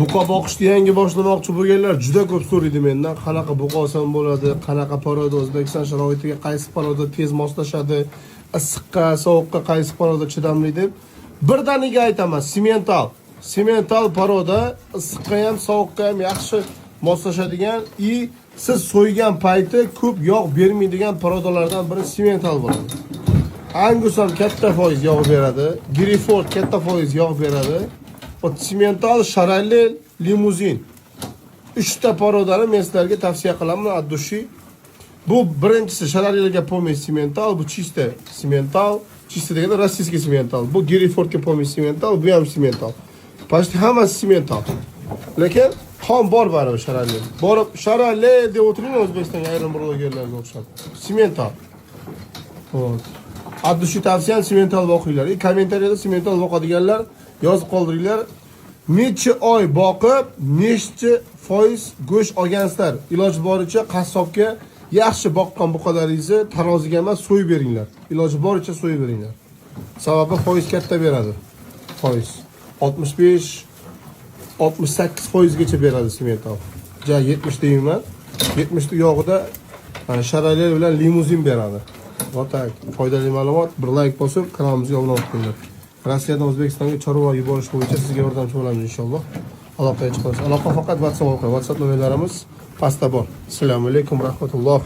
Buqa boqishni yangi boshlamoqchi bo'lganlar juda ko'p so'raydi mendan, qanaqa buqa olsam bo'ladi, qanaqa порода O'zbekiston sharoitiga, qaysi порода tez moslashadi, issiqqa, sovuqqa qaysi порода chidamli deb. Birdaniga aytaman, simmental. Simmental порода issiqqa ham, sovuqqa ham yaxshi moslashadigan и siz so'ygan payti ko'p yog' bermaydigan порода lardan biri simmental bo'ladi. Angus ham katta foiz yog' beradi, Gereford katta foiz yog' beradi. Вот simmental, Sharale, limuzin. Uchta порода ni men sizlarga tavsiya qilaman от души. Bu birinchisi Sharalga помесь simmental, bu чисто simmental, чисто deganda российский simmental. Bu Gerefordga помесь simmental, bu ham simmental. Почти hammasi simmental. Lekin qon bor baribir Sharale. Borib Sharale deb o'tiring O'zbekistonga ayrim blogerlarga o'xshab. Simmental. Вот. От души tavsiyam, simmental boqinglar. И kommentariyada simmental boqadiganlar yozib qoldiringlar. Necha oy boqib, necha foiz go'sht olgansizlar? Iloji boricha qassobga yaxshi boqqan buqalaringizni taroziga emas, so'yib beringlar. Iloji boricha so'yib beringlar. Sababi foiz katta beradi. Foiz 65, 68 foizgacha beradi simmental. Ja 70 deyman. 70 yog'ida Sharale bilan limuzin beradi. Вот так. Foydali ma'lumot. Bir like bosib, kanalimizga obuna bo'lib qo'yinglar. Rossiyadan O'zbekistonga chorva yuborish bo'yicha sizga yordamchi bo'lamiz inshaalloh. Aloqaga chiqamiz. Aloqa faqat WhatsApp orqali. WhatsApp nomerlarimiz pastda bor. Assalomu alaykum rahmatulloh.